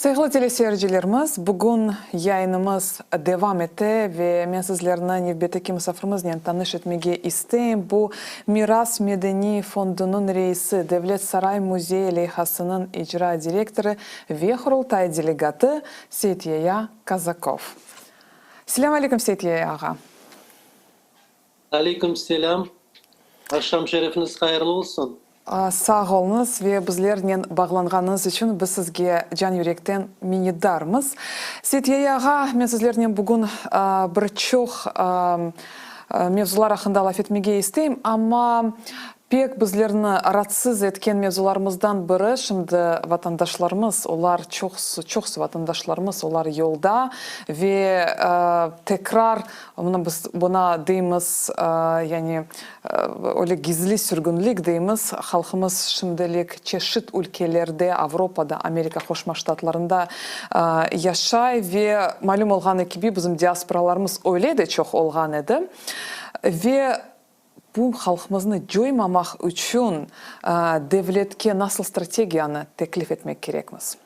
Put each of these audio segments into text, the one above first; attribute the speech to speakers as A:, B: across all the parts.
A: Sayğılı teleseyircilerimiz, bugün yayınımız devam ete ve men sizlerni nevbetteki musafirimiznen tanış etmege isteyim. Bu, Miras medeniy fondunıñ reisi, Devlet saray müzeyi leyhasınıñ icra direktorı ve Qurultay delegatı Seytyaya Kazakov. Selâm aleyküm, Seytyaya ağa.
B: Aleyküm selâm. Aqşam şerifiñiz hayırlı olsun.
A: Sağ oluñız ve bizlernen bağlanğanıñız içün biz sizge can-yürekten minnetdarmız. Seytyaya ağa, men sizlernen bugün bir çoq mevzular aqqında laf etmege isteyim, amma Pek bizlerni ratsız etken mevzularımızdan biri, şimdi vatandaşlarımız, olar çoqusı, çoqusı vatandaşlarımız, olar yolda ve tekrar, mına biz buna deymiz, yani öyle gizli sürgünlik deymiz, halqımız şimdilik çeşit ülkelerde, Avropada, Amerika Qoşma Ştatlarında yaşay ve malüm olğanı kibi bizim diasporalarımız öyle de çoq olğan edi ve Bu halqımıznı coymamaq içün devletke nasıl strategiyanı teklif etmek kerekmiz?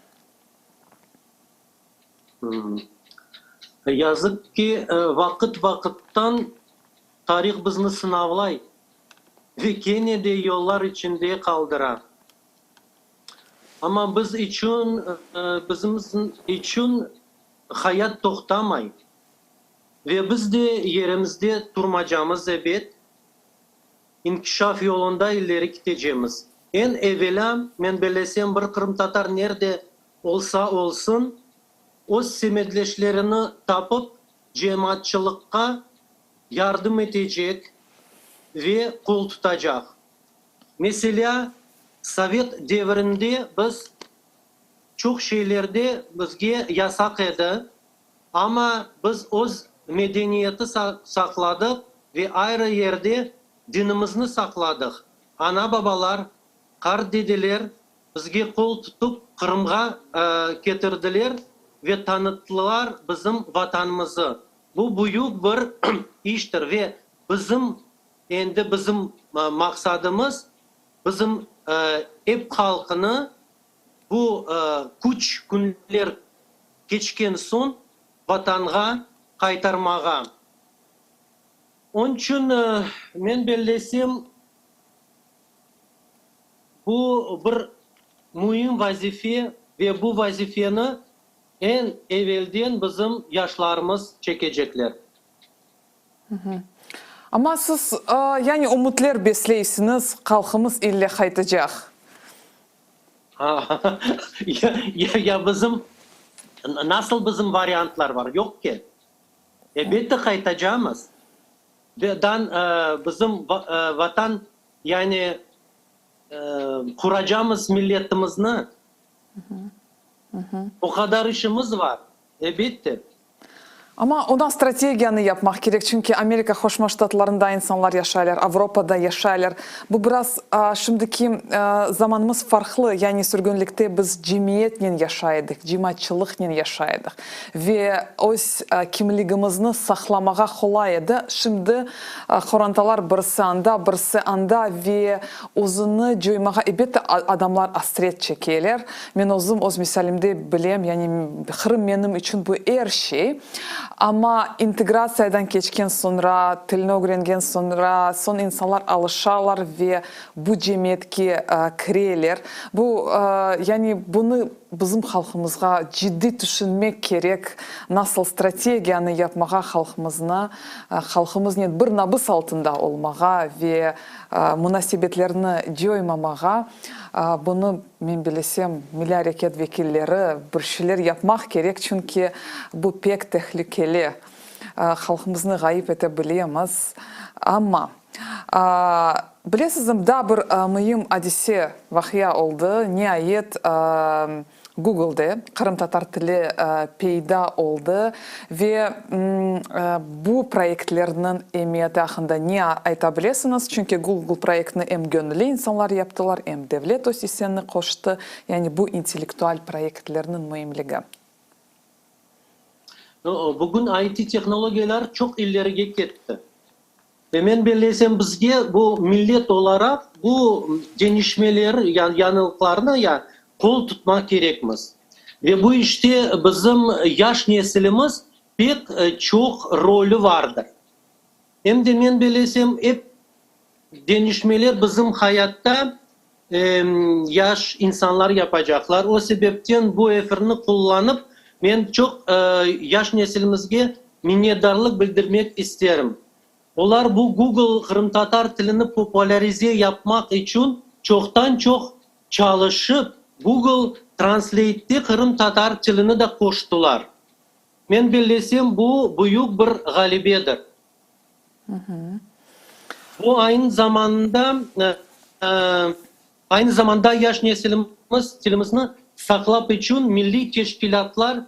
B: Yazıq ki, vaqıt-vaqıttan tarih bizni sınavlay ve kene de yollar içinde qaldıra. Amma biz içün, bizim içün hayat toqtamay. Ve biz de yerimizde turmacamız, ebet, inkişaf yolunda ileri kitecemiz. Eñ evelâ, men bellesem, bir qırımtatar nerde olsa olsun, öz semetdeşlerini tapıp, cemaatçılıqqa yardım etecek ve qol tutacaq. Meselâ, sovet devirinde biz çoq şeylerde bizge yasaq edi, Amma biz öz medeniyeti saqladıq ve ayrı yerde dinimizni saqladıq. Ana-babalar, qart dedeler bizge qol tutıp Qırımğa ketirdiler ve tanıttılar bizim Vatanımızı. Bu büyük bir iştir ve bizim endi bizim maqsadımız bizim ep halqını Bu küç künler keçken soñ Vatanğa qaytarmağa. Onıçün, men bellesem, bu bir müim vazife ve bu vazifeni eñ evelden bizim yaşlarımız çekecekler.
A: Amma siz, yani ümütler besleysiñiz, halqımız ille qaytacaq.
B: Ya bizim, nasıl bizim variantlar bar? Yoq ki. Elbette qaytacamız. Dan bizim Vatan, yani quracamız milletimizni. O qadar işimiz bar, elbette.
A: Amma ondan strategiyanı yapmaq kerek, çünki Amerika Qoşma Ştatlarında insanlar yaşaylar, Avropada yaşaylar. Bu biraz şimdiki zamanımız farqlı, yani sürgünlikte biz cemiyetnen yaşay edik, cemaatçılıqnen yaşay edik ve öz kimligimizni saqlamağa qolay edi. Şimdi qorantalar birisi anda, birisi anda ve özüni coymağa, elbette, adamlar asret çekeler. Men özüm öz misalimde bilem, yani Qırım menim içün bu er şey. Amma integratsiyadan keçken soñra, tilni ögrengen soñra, soñ insanlar alışalar ve bu cemiyetke kireler. Bu, yani bunı bizim halqımızğa ciddiy tüşünmek kerek, nasıl strategiyanı yapmağa halqımıznı, halqımıznen bir nabız altında olmağa ve munasebetlerni coymamağa, bunı Men bilesem, milliy areket vekilleri bir şeyler yapmaq kerek, çünki bu pek tehlikeli. Halqımıznı ğayıp ete bilemiz. Amma, bilesizmi, daa bir müim adise, vaqia oldı, niayet, Googlede qırımtatar tili peyda oldı ve bu proyektlerniñ emiyeti aqqında ne ayta bilesiñiz? Çünki Google proyektini em göñülli insanlar yaptılar, em devlet öz isseni qoştı. Yani bu intellektual proyektlerniñ müimligi.
B: Bugün IT-tehnologiyalar çoq ilerige ketti. Ve men bellesem, bizge bu millet olaraq bu deñişmeler, yañılıqlarnı ya qol tutmaq kerekmiz. Ve bu işte bizim yaş nesilimiz pek çoq rolü vardır. Em de men belesem, ep deñişmeler bizim hayatta yaş insanlar yapacaqlar. O sebepten bu efirni qullanıp, men çoq yaş nesilimizge minnetdarlıq bildirmek isterim. Olar bu Google qırımtatar tilini populârize yapmaq içün çoqtan-çoq çalışıp, Google Translate-te qırımtatar tilini de qoştılar. Men bellesem, bu büyük bir ğalebedir. Bu aynı zamanda, aynı zamanda yaş nesilimiz tilimizni saqlap içün milliy teşkilâtlar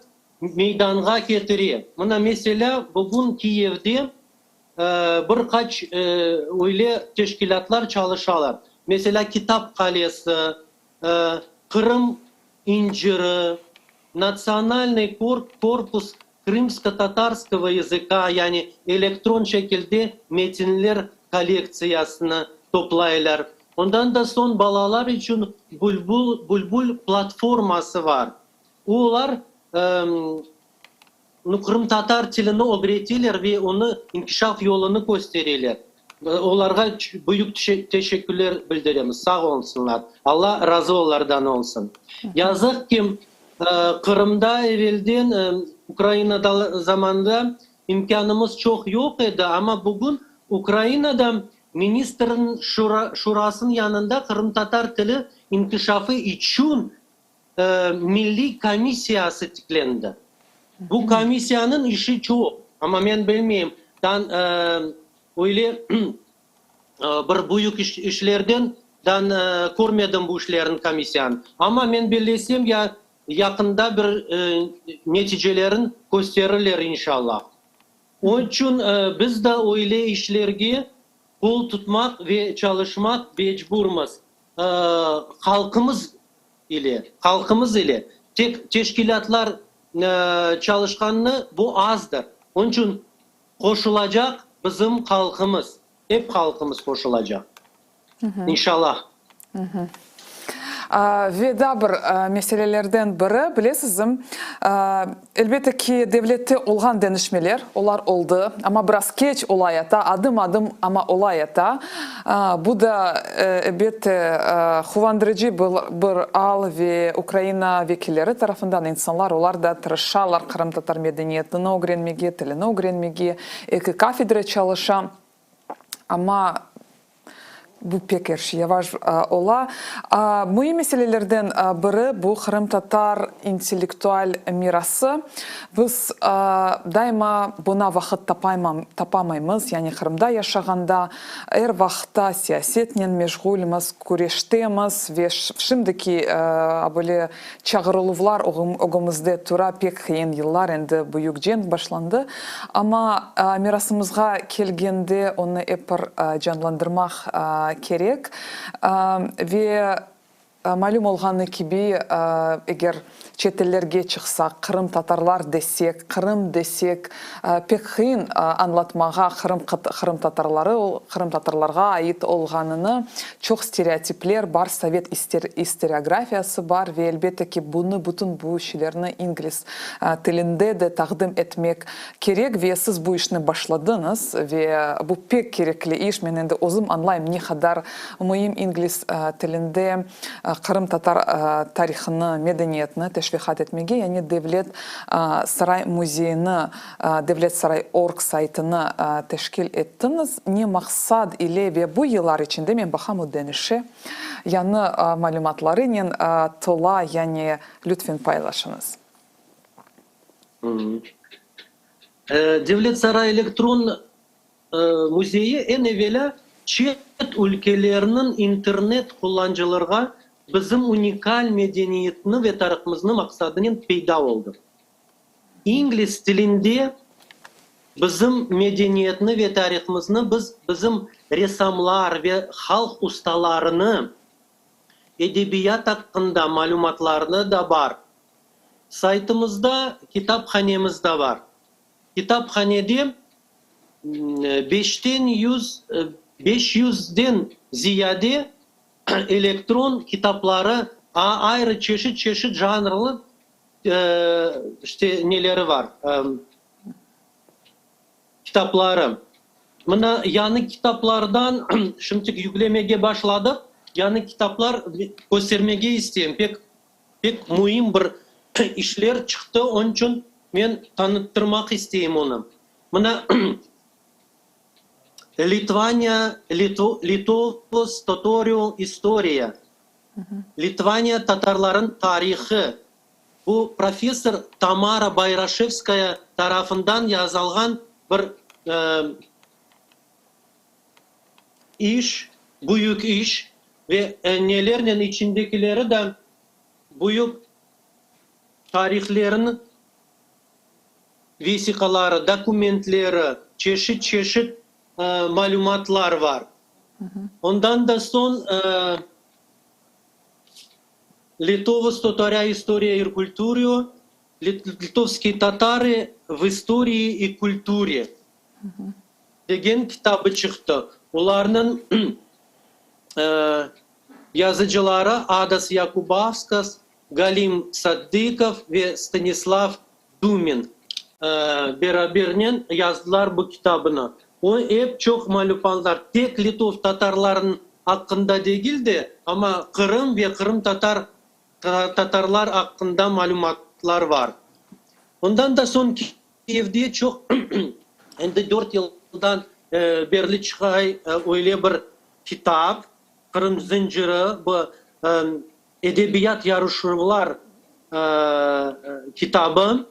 B: meydanğa ketire. Mına, meselâ, bugün Kiyevde bir qaç öyle teşkilâtlar çalışalar. Meselâ, Kitap qalesi, Qırım inciri, Natsionalnıy korpus krımskotatarskogo yazıka, yani elektron şekilde metinler kollektsiyasını toplaylar. Ondan da soñ balalar içün Bülbül Bülbül platforması bar. Olar qırımtatar tilini ögreteler ve onı inkişaf yolunı köstereler. Olarğa büyük teşekkürler bildiremiz. Sağ olsunlar. Alla razı olardan olsun. Yazıq ki, Qırımda evelden, Ukrainada zamanında imkânımız çoq yoq edi, amma bugün Ukrainada Ministrler Şurasınıñ yanında qırımtatar tili inkişafı içün Milliy komissiyası tiklendi. Bu komissiyanıñ işi çoq, amma men bilmeyim, dan öyle bir büyük işlerden dan körmedim bu işlerin komissiyanıñ. Amma men bellesem, ya yaqında bir neticelerin kösterirler, inşallah. Onıñ içün biz de öyle işlerge qol tutmaq ve çalışmaq mecburmız. Halqımız ile, halqımız ile tek teşkilâtlar çalışqanını bu azdır. Onıñ içün qoşulacaq bizim halqımız, ep halqımız qoşulacaq. İnşallah.
A: Ve daa bir meselelerden biri, bilesizmi, elbette ki, devlette olğan deñişmeler, olar oldı, amma biraz keç olayata, adım-adım, amma olayata. Bu da, elbette, quvandırıcı bir al ve Ukraina vekilleri tarafından insanlar, olar da tırışalar qırımtatar medeniyetini ögrenmege, tilini ögrenmege, eki kafedra çalışa. Amma bu pek er şey yavaş ola. Müim meselelerden biri, bu qırımtatar intellektual mirası. Biz daima buna vaqıt tapamaymız, yani Qırımda yaşağanda er vaqıtta siyasetnen meşğulmiz, küreştemiz ve şimdiki böyle Çağırıluvlar ögümizde tura, pek qıyın yıllar, endi büyük cenk başlandı. Amma mirasımızğa kelgende, onı ep bir canlandırmaq kerek. Ve malüm olğanı kibi, eger çetellerge çıqsaq, qırımtatarlar desek, Qırım desek, pek qıyın añlatmağa Qırım qırımtatarları, qırımtatarlarğa ait olğanını, çoq stereotipler bar, sovet istoriografiyası bar ve elbette ki, bunı, bütün bu şeylerni ingliz tilinde de taqdim etmek kerek ve siz bu işni başladıñız ve bu pek kerekli iş, men endi özüm añlayım ne qadar müim ingliz tilinde qırımtatar tarihını, medeniyetini teşviqat etmege, yani Devlet saray müzeyini, Devlet saray org saytını teşkil ettiñiz. Ne maqsad ile ve bu yıllar içinde men baqam o deñişe, yañı malümatlarınen tola, yani lütfen paylaşıñız.
B: Devlet saray elektron Müzeyi eñ evelâ çet ülkelerniñ internet qullancılarğa bizim unikal medeniyetni ve tarihımıznı maqsadınen peyda oldı. İngliz tilinde bizim medeniyetni ve tarihımıznı biz bizim ressamlar ve halq ustalarını, edebiyat aqqında malümatlarnı da bar. Saytımızda kitaphanemiz da bar. Kitaphanede beşten yüz, 500-den ziyade elektron kitapları, ayrı çeşit-çeşit janrlı. İşte neleri var, kitapları. Mına yañı kitaplardan şimdik yüklemege başladıq. Yañı kitaplar köstermege isteyim. Pek, pek müim bir işler çıqtı, onıñ içün men tanıttırmaq isteyim onı. Mına Litvaniya, Lietuvos totorių istorija, Litvaniya tatarlarınıñ tarihı. Bu professor Tamara Bayraşevskaya tarafından yazılğan bir iş, büyük iş ve nelernen içindekileri de büyük tarihlerniñ vesiqaları, dokumentleri, çeşit-çeşit malümatlar var. Ondan da soñ Lietuvos totorių istorija ir kultūra, Litovские татары в истории и культуре degen kitabı çıqtı. Olarnıñ yazıcıları Adas Yakubavskas, Galim Sadıkov ve Stanislav Dumin berabernen yazdılar bu kitabını. O ep çoq malümatlar tek litov tatarlarınıñ aqqında degil de, amma Qırım ve qırımtatar tatarlar aqqında malümatlar var. Ondan da soñ Kiyevde çoq endi 4 yıldan berli çıqay öyle bir kitap, Qırım zıncırı, bu edebiyat yarışuvlar kitabı.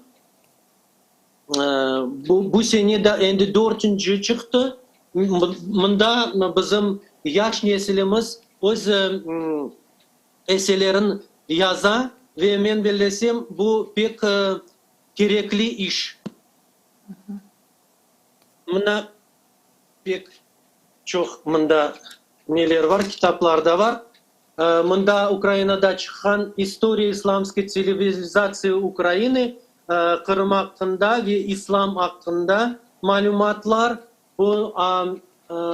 B: Bu sene de endi dörtünci çıqtı. Mında bizim yaş nesilimiz öz eselerin yaza ve men bellesem, bu pek kerekli iş. Mına pek çoq mında neler var, kitaplar da var. Mında Ukrainada çıqqan История исламской цивилизации Украины, Qırım aqqında ve İslam aqqında malümatlar, bu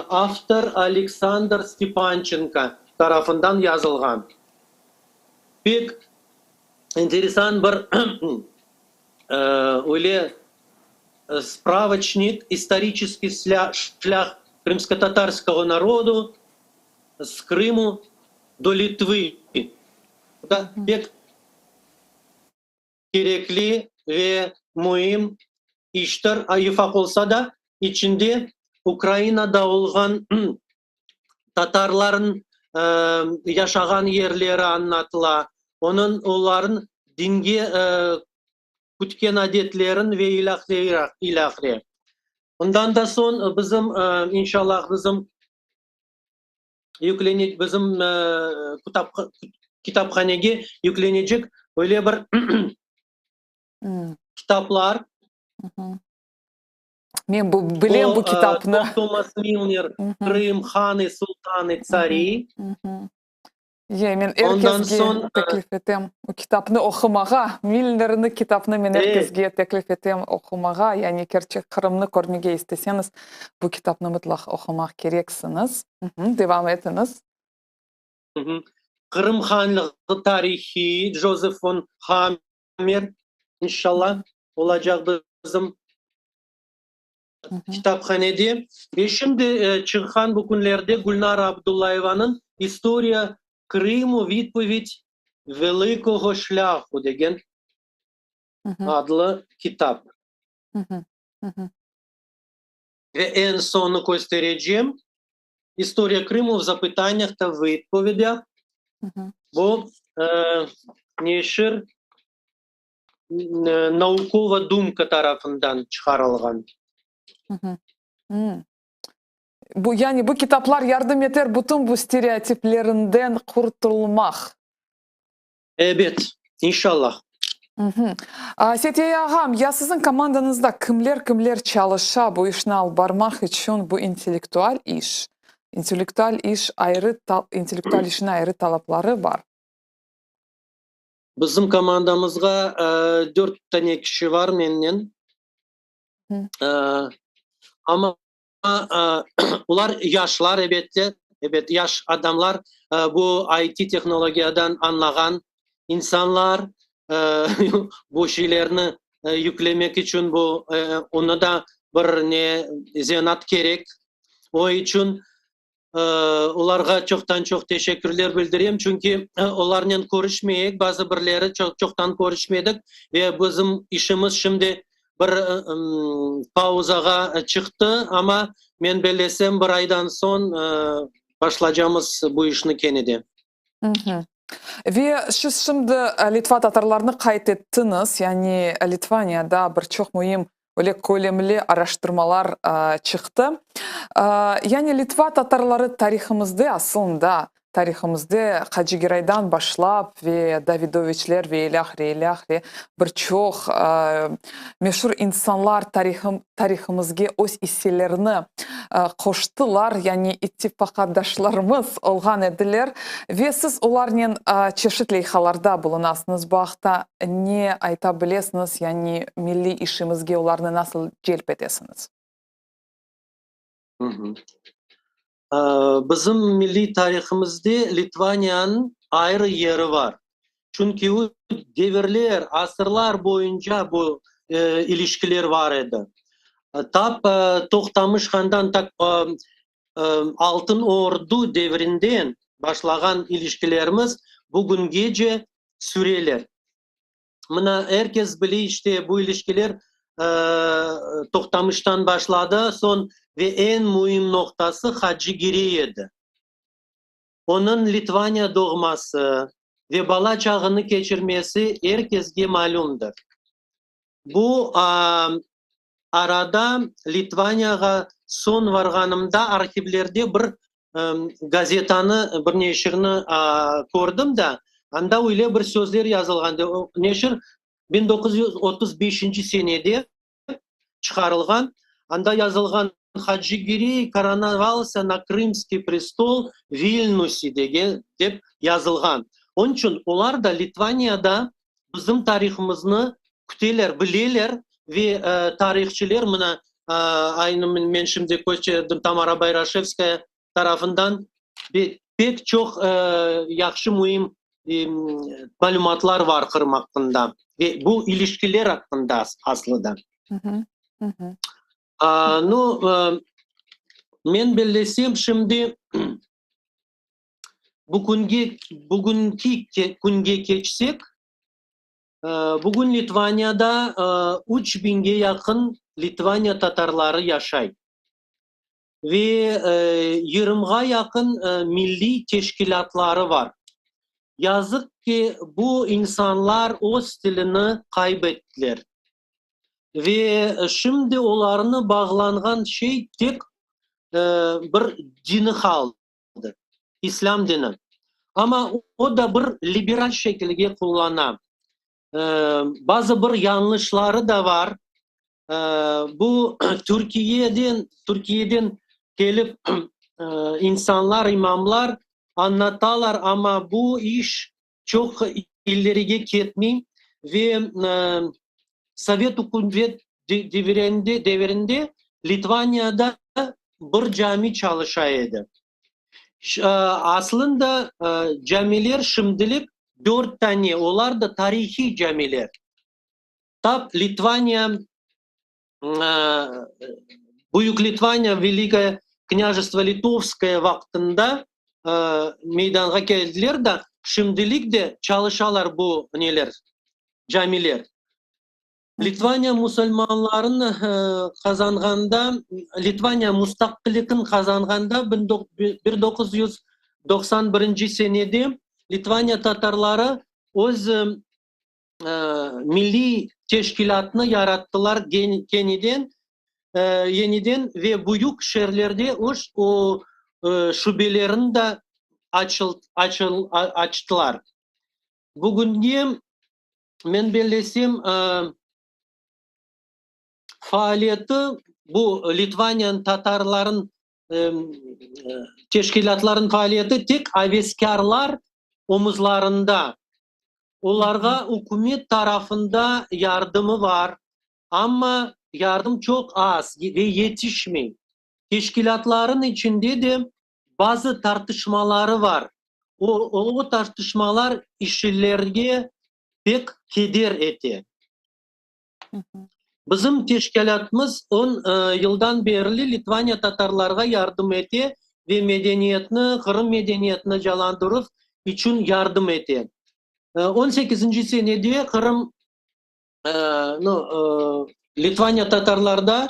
B: avtor Aleksandr Stepançenko tarafından yazılğan. Pek enteresan bir öyle справочник «Исторический шлях крымско-татарского народу с Крыму до Литвы». Da pek kerekli ve müim iştir. Ufaq olsa da, içinde Ukrainada olğan tatarların yaşağan yerleri añlatıla. Onıñ oların dinge kütken adetlerin ve ilâhre, ilâhre. Ondan da soñ bizim, inşallah, bizim yüklene bizim kitaphanege yüklenecek öyle bir kitaplar.
A: Men bu bilem bu kitapnı.
B: Tomas Milner, Крым, ханы, султаны, цари.
A: Ya, men er kesge teklif etem o kitapnı oqumağa. Milnerniñ kitapnı men er kesge teklif etem oqumağa. Yani kerçek Qırımnı körmege isteseñiz, bu kitapnı mıtlaq oqumaq kereksiñiz. Devam etiñiz.
B: Qırım hanlığı tarihi, Jozef fon Hammer, inşallah, olacaq bizim kitaphanede. Ve şimdi çıqqan bu künlerde Gülnara Abdullayevanıñ История Крыму відповідь Великого шляху degen adlı kitap. Ve eñ soñu kösterecem История Крыму в запитаннях та відповідях. Bu neşir Наукова думка tarafından çıqarılğan.
A: Bu, yani bu kitaplar yardım eter bütün bu stereotiplerinden qurtulmaq.
B: Ebet, inşallah.
A: Setyaya ağam, ya siziñ komandañızda kimler-kimler çalışa bu işni alıp barmaq içün, bu intellektual iş? İntellektual iş ayrı, intellektual işniñ ayrı talapları bar.
B: Bizim komandamızğa dört tane kişi var mennen. Amma olar yaşlar, elbette, ebet, yaş adamlar, bu IT tehnologiyadan añlağan insanlar. Bu şeylerni yüklemek içün bu onı da bir ne zenaat kerek. O içün olarğa çoqtan-çoq teşekkürler bildirem, çünki olarnen körüşmeyik, bazı birleri çoqtan körüşmedik ve bizim işimiz şimdi bir pauzağa çıqtı, amma men bellesem, bir aydan soñ başlacamız bu işni kene de.
A: Ve siz şimdi Litva tatarlarını qayd ettiñiz, yani Litvaniyada bir çoq müim öyle kölemli araştırmalar çıqtı. Yani Litva tatarları tarihımızda aslında tarihımızda Hacı Geraydan başlap ve Davidoviçler ve ilâhre, ilâhre bir çoq meşur insanlar tarihımızge öz isselerini qoştılar, yani ittifaqdaşlarımız olğan ediler ve siz olarnen çeşit leyhalarda bulunasıñız. Bu aqta ne ayta bilesiñiz, yani milliy işimizge olarnı nasıl celp etesiñiz?
B: Bizim milliy tarihımızda Litvaniyanıñ ayrı yeri bar. Çünki o devirler, asırlar boyunca bu ilişkiler bar edi. Tap Toqtamış handan, tak Altın Ordu devrinden başlağan ilişkilerimiz bugüngece süreler. Mına, er kes bile, işte, bu ilişkiler Toqtamıştan başladı, soñ ve eñ müim noqtası Hacı Girey edi. Onıñ Litvaniya doğması ve bala çağını keçirmesi er kesge malümdir. Bu arada Litvaniyağa soñ varğanımda arhivlerde bir gazetanı, bir neşirni kördim da, anda öyle bir sözler yazılğan, neşir 1935 senede çıqarılğan, anda yazılğan, Hacı Girey koronovalsâ na krımskiy prestol Vilnüsi degen, dep yazılğan. Onıñ içün olar da Litvaniyada bizim tarihımıznı küteler, bileler ve tarihçiler, mına, aynı men şimdi kösterdim, Tamara Bayraşevskaya tarafından pek çoq yahşı müim malümatlar bar Qırım aqqında ve bu ilişkiler aqqında aslı da. Nu, men bellesem, şimdi bugünge, bugünki künge keçsek, bugün Litvaniyada 3000ge yaqın Litvaniya tatarları yaşay ve yırımğa yaqın milliy teşkilâtları bar. Yazıq ki, bu insanlar öz tilini qayb ettiler ve şimdi olarnı bağlanğan şey tek bir dini qaldı, islâm dini. Amma o da bir liberal şekilge qullana. Bazı bir yañlışları da bar. Bu Türkiyeden, Türkiyeden kelip insanlar, imamlar añlatalar, amma bu iş çoq ilerige ketmey ve Sovet ükümet devirinde, devirinde Litvaniyada bir cami çalışa edi. Aslında camiler şimdilik dört tane, olar da tarihiy camiler. Tap Litvaniya, Büyük Litvaniya, Velikoye Knâjestvo Litovskoye vaqtında meydanğa keldiler da, şimdilik de çalışalar bu neler, camiler. Litvaniya musulmanların qazanğanda, Litvaniya mustaqillikni qazanğanda 1991 senede Litvaniya tatarları öz milliy teşkilâtnı yarattılar keniden, yeniden ve büyük şeerlerde öz şubelerini de açtılar. Bugünge, men bellesem, faaliyeti bu Litvaniyanıñ tatarların teşkilâtlarınıñ faaliyeti tek aveskârlar omuzlarında. Olarğa ükümet tarafında yardımı bar, amma yardım çoq az ve yetişmey. Teşkilâtlarıñ içinde de bazı tartışmaları bar. O, o tartışmalar işlerge. pek keder ete. Bizim teşkilâtımız on yıldan berli Litvaniya tatarlarğa yardım ete ve medeniyetni, Qırım medeniyetini calandıruv içün yardım ete. On sekizinci senede Qırım, no, Litvaniya tatarlarda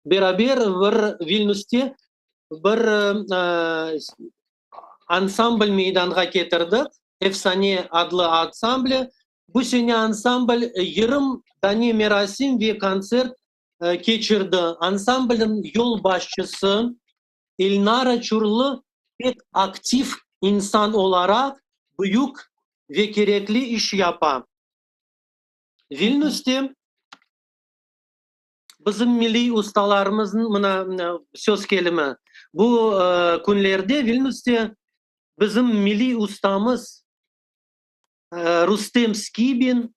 B: beraber bir Vilnüste bir ansambl meydanğa ketirdik, Efsane adlı ansambli. Bu sene ansambl yırım dane merasim ve kontsert keçirdi. Ansamblniñ yolbaşçısı Elnara Çurlu pek aktiv insan olaraq büyük ve kerekli iş yapa. Vilnüste Bizim milliy ustalarımıznıñ, mına, söz kelimi, bu künlerde Vilnüste bizim milliy ustamız Rustem Skibin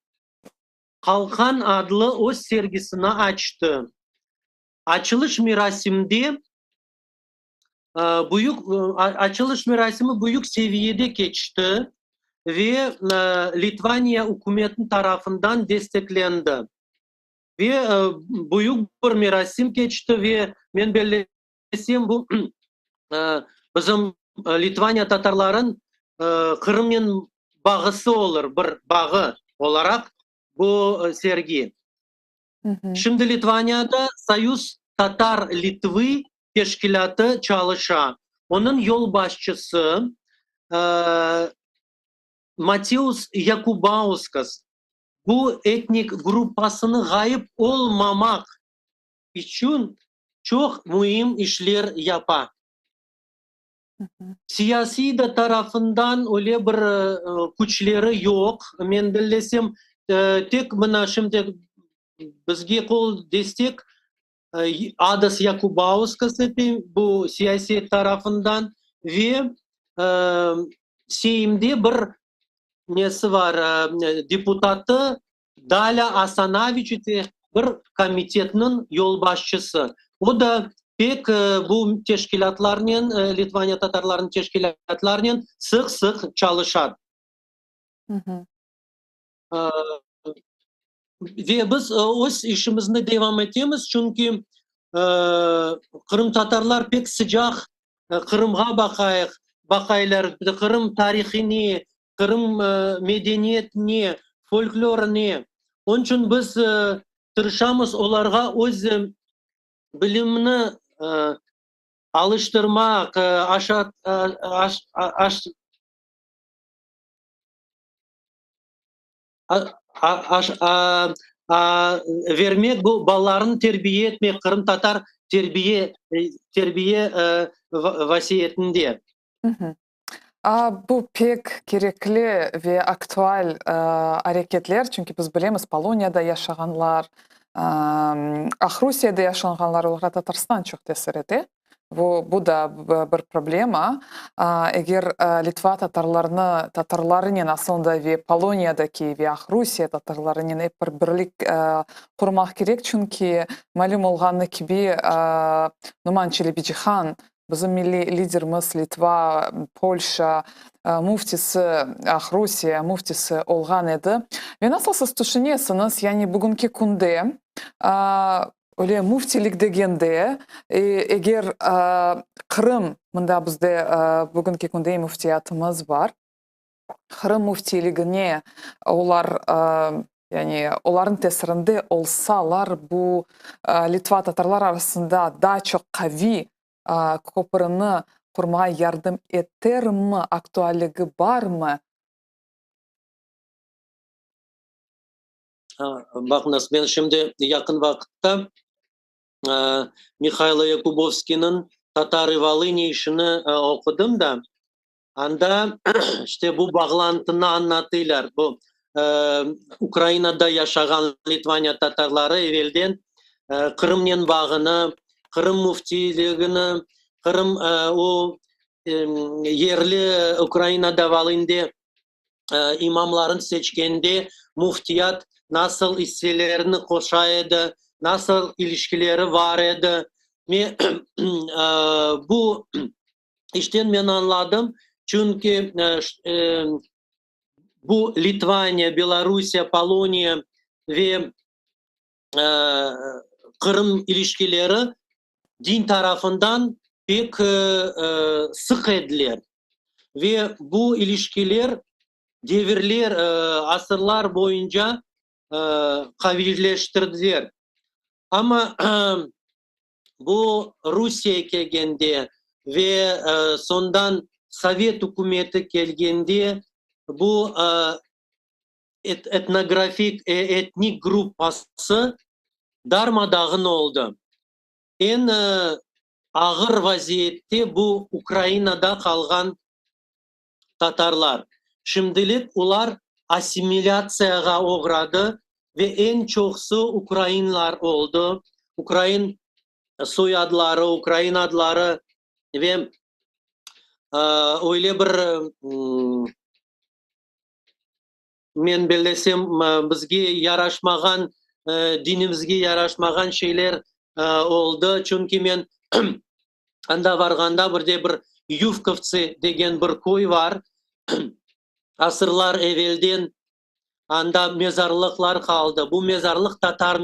B: Qalqan adlı öz sergisini açtı. Açılış merasimde büyük açılış merasimi büyük seviyede keçti ve Litvaniya ükümeti tarafından desteklendi. Ve büyük bir merasim keçti ve men bellesem, bu bizim Litvaniya tatarların Qırımnen bağısı olur, bir bağı olaraq bu sergi. Şimdi Litvaniyada Soyuz tatar Litvı teşkilâtı çalışa. Onıñ yolbaşçısı Mateus Yakubauskas bu etnik gruppasını ğayıp olmamaq içün çoq müim işler yapa. Siyasiy da tarafından öyle bir küçleri yoq, men bellesem, tek mına şimdi bizge qol destek Adas Yakubauskas ete bu siyaset tarafından ve Seymde bir nesi bar, deputatı Dalâ Asanaviçüte bir komitetniñ yolbaşçısı. O da pek bu teşkilâtlarnen, Litvaniya tatarlarınıñ teşkilâtlarnen sıq-sıq çalışa. Ve biz öz işimizni devam etemiz, çünki qırımtatarlar pek sıcaq Qırımğa baqayıq, baqaylar, Qırım tarihine, Qırım medeniyetine, folklorine. Onıñ içün biz tırışamız olarğa öz bilimni alıştırmaq, aş, vermek, bu balalarnı terbiye etmek, qırımtatar terbiye terbiye vasiyetinde.
A: Bu pek kerekli ve aktual areketler, çünki biz bilemiz, Poloniyada yaşağanlar, Aqrusiyede yaşanğanlar, olarğa Tatarstan çoq tesir ete. Bu, bu da bir problema. Eger Litva tatarlarını, tatarlarınen aslında ve Poloniyadaki ve Aqrusiye tatarlarınen ep bir birlik qurmaq kerek, çünki malüm olğanı kibi, Numan Çelebicihan, bizim milliy liderimiz, Litva, Polşa müftisi, Aqrusiye müftisi olğan edi. Ve nasıl siz tüşünesiñiz, yani bugünki künde Öyle müftilik degende, eger Qırım, mında bizde bugünki künde müftiyatımız bar, Qırım müftiyligine olar, yani olarnıñ tesirinde olsalar, bu Litva tatarlar arasında daa çoq qaviy köpürini qurmağa yardım etermi, aktualligi barmı?
B: Baqıñız, men şimdi yaqın vaqıtta Mihaylo Yakubovskiyniñ Tatarı Volıni işini oqudım da, anda işte bu bağlantını añlatıylar. Bu Ukrainada yaşağan Litvaniya tatarları evelden Qırımnen bağını, Qırım müftiyligini, Qırım o yerli Ukrainada Volınde imamlarını seçkende müftiyat nasıl isselerini qoşa edi, nasıl ilişkileri bar edi. Me bu işten men añladım, çünki. Bu Litvaniya, Belorusiya, Poloniya ve Qırım ilişkileri din tarafından pek sıq ediler. Ve bu ilişkiler devirler, asırlar boyunca qaviyleştirdiler. Amma bu Rusiye kelgende ve soñdan Sovet ükümeti kelgende bu etnografik, etnik gruppası darma-dağın oldı. Eñ ağır vaziyette bu Ukrainada qalğan tatarlar. Şimdilik olar assimilâtsiyağa oğradı ve eñ çoqsu ukrainlar oldı, ukrain soyadları, ukrain adları ve öyle bir, men bellesem, bizge yaraşmağan, dinimizge yaraşmağan şeyler oldı. Çünki men anda varğanda bir de bir Yuvkovtsi degen bir köy bar, asırlar evelden anda mezarlıqlar qaldı. Bu mezarlıq tatar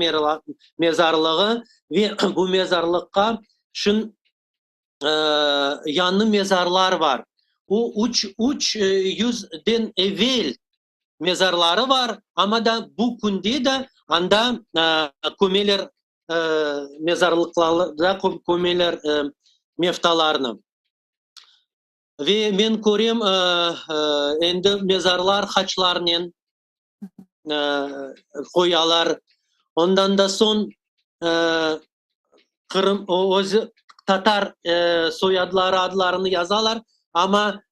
B: mezarlığı ve bu mezarlıqqa şın yañı mezarlar bar. O 300-den evel mezarları bar, amma da bu künde de anda kömeler, mezarlıqlarda kömeler mevtalarnı. Ve men körem, endi mezarlar haçlarnen qoyalar. Ondan da soñ Qırım özü tatar soyadları, adlarını yazalar, amma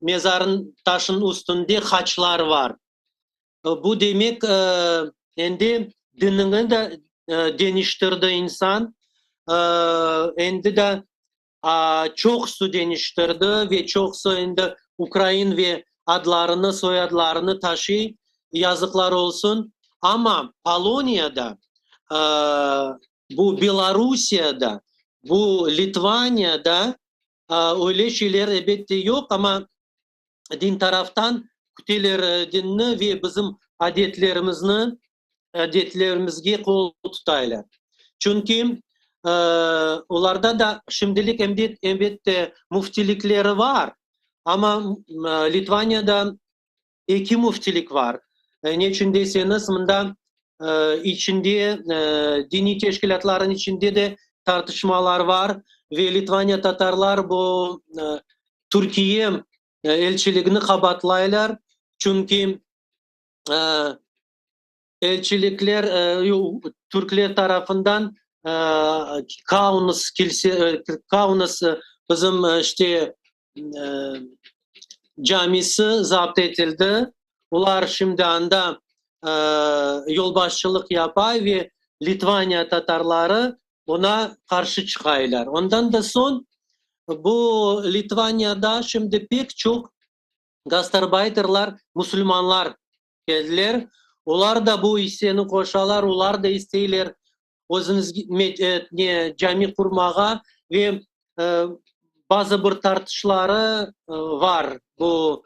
B: mezarın taşınıñ üstünde haçlar bar. Bu demek, endi dinini de deñiştirdi insan, endi de çoqusı deñiştirdi ve çoqusı endi ukrain ve adlarını, soyadlarını taşıy, yazıqlar olsun. Amma Poloniyada, bu Belarusiyada, bu Litvaniyada öyle şeyler elbette yoq, amma din taraftan küteler dinni ve bizim adetlerimizni, adetlerimizge qol tutaylar. Çünki olarda da şimdilik elbette müftilikleri bar, amma Litvaniyada eki müftilik bar. Neçün deseñiz, mında içinde, diniy teşkilâtlarnıñ içinde de tartışmalar bar ve Litvaniya tatarlar bu Türkiye elçiligini qabaatlaylar, çünki elçilikler türkler tarafından Kaunas kilse, Kaunas bizim işte camisi zapt etildi. Olar şimdi anda yolbaşçılıq yapa ve Litvaniya tatarları oña qarşı çıqaylar. Ondan da soñ bu Litvaniyada şimdi pek çoq gastarbayterlar, musulmanlar keldiler. Olar da bu isseni qoşalar, olar da isteyler özüñiz cami qurmağa ve bazı bir tartışları bar bu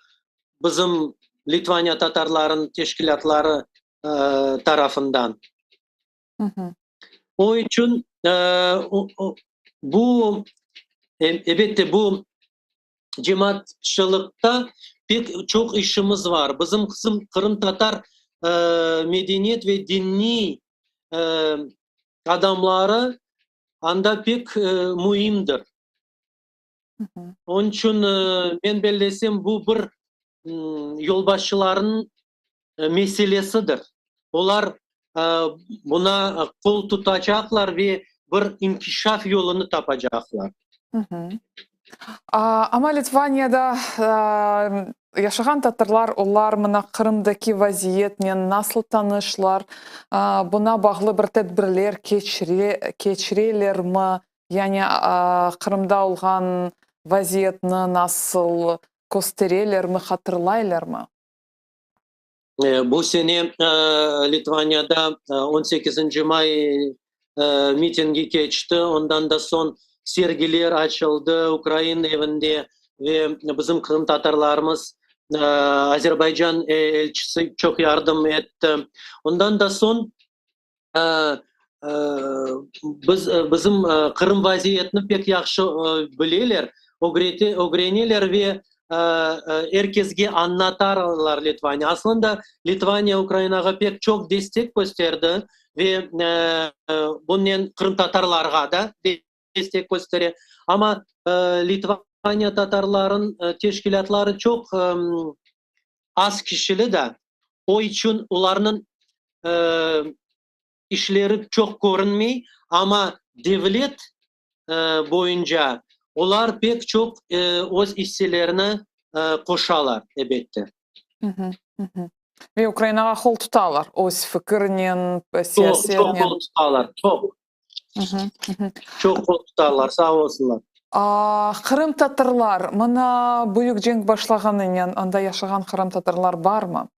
B: bizim Litvaniya tatarlarınıñ teşkilâtları tarafından. O içün bu, elbette, bu cemaatçılıqta pek çoq işimiz bar. Bizim qırımtatar medeniyet ve diniy adamları anda pek müimdir. Onıñ içün men bellesem, bu bir yolbaşçılarnıñ meselesidir. Olar buna qol tutacaqlar ve bir inkişaf yolunı tapacaqlar.
A: Amma Litvaniyada yaşağan tatarlar, olar mına Qırımdaki vaziyetnen nasıl tanışlar, buna bağlı bir tedbirler keçirelermi, yani Qırımda olğan vaziyetni nasıl kösterelermi, hatırlaylarmı?
B: Bu sene Litvaniyada on sekizinci may mitingi keçti, ondan da soñ sergiler açıldı Ukrain evinde ve bizim qırımtatarlarımız. Azerbaycan elçisi çoq yardım etti. Ondan da soñ biz, bizim Qırım vaziyetini pek yahşı bileler, ögreneler ve er kesge añlatarlar Litvaniya. Aslında Litvaniya Ukrainağa pek çoq destek kösterdi ve bunen qırımtatarlarğa da destek köstere. Amma Litvaniya tatarların teşkilâtları çoq az kişili da, o içün olarnıñ işleri çoq körünmey, amma devlet boyunca olar pek çoq öz isselerini qoşalar, ebette.
A: Ve Ukrainağa qol tutalar öz fikirnen, siyasetnen.
B: Çoq qol tutalar, çoq. Çoq qol tutarlar, sağ olsunlar.
A: Qırımtatarlar, mına büyük cenk başlağanınen anda yaşağan qırımtatarlar barmı?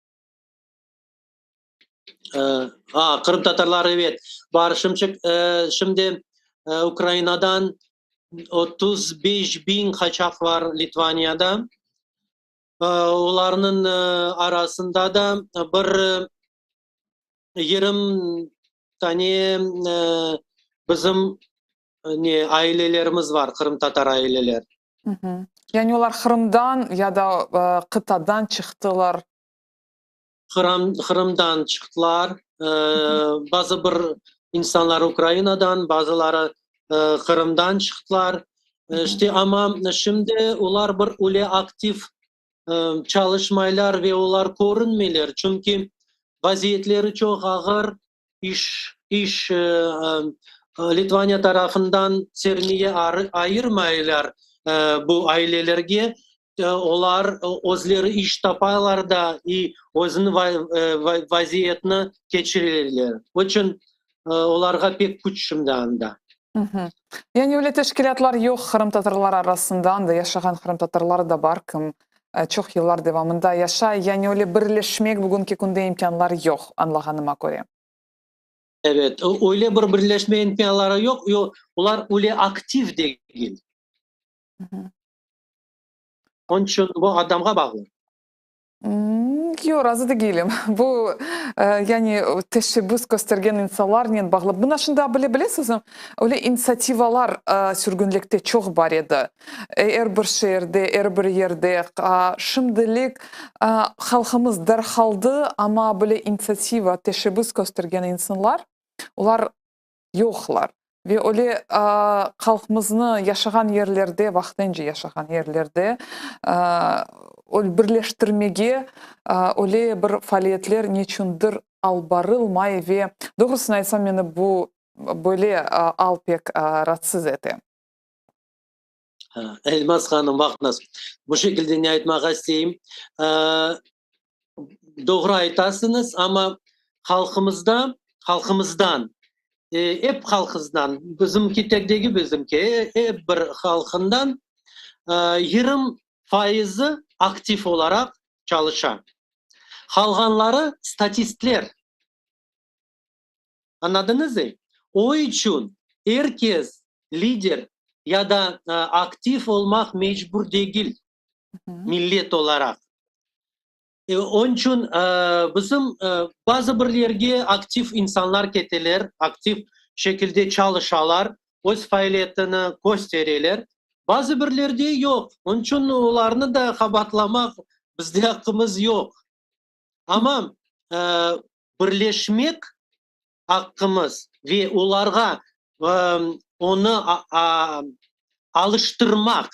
B: A, qırımtatarlar, evet, bar. Şimşik, şimdi Ukrainadan 35 biñ qaçaq bar Litvaniyada. Olarnıñ arasında da bir 20 tane bizim ne ailelerimiz var, qırımtatar aileler.
A: Yani olar Qırımdan ya da qıtadan çıqtılar?
B: Qırım, Qırımdan çıqtılar. Bazı bir insanlar Ukrainadan, bazıları Qırımdan çıqtılar. İşte, amma şimdi olar bir öyle aktiv çalışmaylar ve olar körünmeyler, çünki vaziyetleri çoq ağır, iş, iş Litvaniya tarafından sermiya ayırmaylar bu ailelerge, olar özleri iş tapalar da i özüniñ vaziyetini keçireler. O içün olarğa pek küç şimdi anda.
A: Yani öyle teşkilâtlar yoq qırımtatarlar arasında, anda yaşağan qırımtatarlar da bar, kim çoq yıllar devamında yaşay, yani öyle birleşmek bugünki künde imkânlar yoq, añlağanıma köre.
B: Evet, öyle bir birleşme imkânları yoq, olar öyle aktiv degil. Onıñ içün bu adamğa bağlı.
A: Yoq, razı degilim. Bu, yani, teşebbüs köstergen insanlarnen bağlı. Mına şimdi bile bilesizmi, öyle initsiativalar sürgünlikte çoq bar edi. Er bir şeerde, er bir yerde. Şimdilik halqımız darqaldı, amma böyle initsiativa, teşebbüs köstergen insanlar, olar yoqlar. Ve öyle halqımıznı yaşağan yerlerde, vaqtınca yaşağan yerlerde birleştirmege öyle bir faaliyetler neçündir alıp barılmay ve doğrusını aytsam, meni bu böyle al pek raatsız ete.
B: Elmaz hanım, baqıñız, bu şekilde ne aytmağa isteyim. Doğru aytasıñız, amma halqımızda, halqımızdan, ep halqızdan, bizimki tek degil bizimki, ep bir halqından 20 fayızı aktiv olaraq çalışa. Qalğanları statistler. Añladıñızı? O içün er kes lider ya da aktiv olmaq mecbur degil millet olaraq. Onıñ içün bizim bazı bir yerge aktiv insanlar keteler, aktiv şekilde çalışalar, öz faaliyetini köstereler. Bazı birlerde yoq. Onıñ içün olarnı da qabaatlamaq bizde aqqımız yoq. Amma birleşmek aqqımız ve olarğa onı alıştırmaq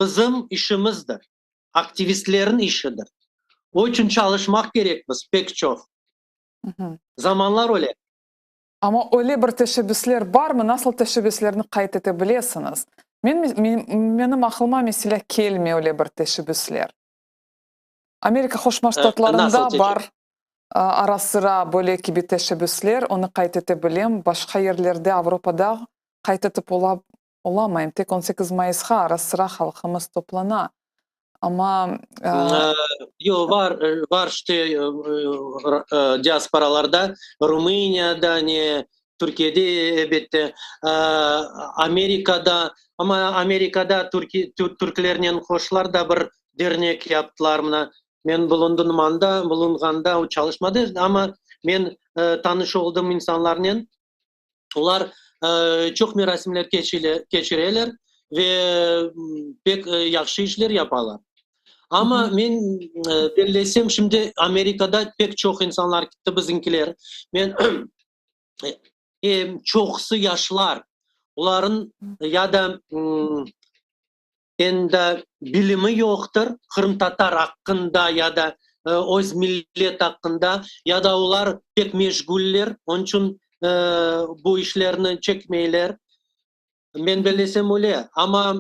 B: bizim işimizdir, aktivistlerniñ işidir. O içün çalışmaq kerekmiz pek çoq. Zamanlar öyle.
A: Amma öyle bir teşebbüsler barmı? Nasıl teşebbüslerni qayd ete bilesiñiz? Men, menim aqlıma, meselâ, kelmey öyle bir teşebbüsler. Amerika Qoşma Ştatlarında bar ara-sıra böyle kibi teşebbüsler, onı qayd ete bilem. Başqa yerlerde, Avropada qayd etip ola, olamayım. Tek 18 mayısqa ara-sıra halqımız toplana. Amma.
B: Yoq, bar, bar işte diasporalarda, Rumıniyada, ne, Türkiyede, elbette, Amerikada, amma Amerikada türklernen qoşular da bir. Dernek yaptılar mına. Men bulundım anda, bulunğanda o çalışmadı, amma men tanış oldım insanlarnen. Olar çoq merasimler keçireler ve pek yahşı işler yapalar. Amma men bellesem, şimdi Amerikada pek çoq insanlar kitti, bizimkiler. Men çoqusı yaşlar, olarnıñ ya da Endi bilimi yoqtır qırımtatar aqqında ya da öz millet aqqında, ya da olar pek meşguller, onıñ içün bu işlerni çekmeyler. Men bellesem öyle. Amma,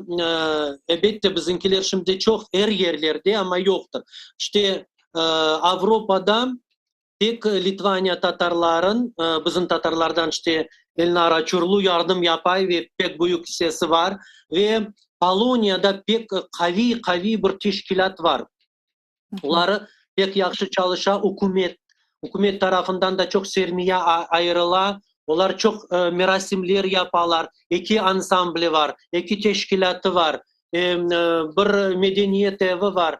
B: elbette, bizimkiler şimdi çoq er yerlerde, amma yoqtır. İşte, Avropada Tek Litvaniya tatarların, bizim tatarlardan işte Elnara Çurlu yardım yapay ve pek büyük issesi var. Ve Poloniyada pek qaviy, qaviy bir teşkilât var. Oları pek yahşı çalışa, ükümet, ükümet tarafından da çoq sermiya ayırıla. Olar çoq merasimler yapalar, eki ansambli var, eki teşkilâtı var, bir medeniyet evi var.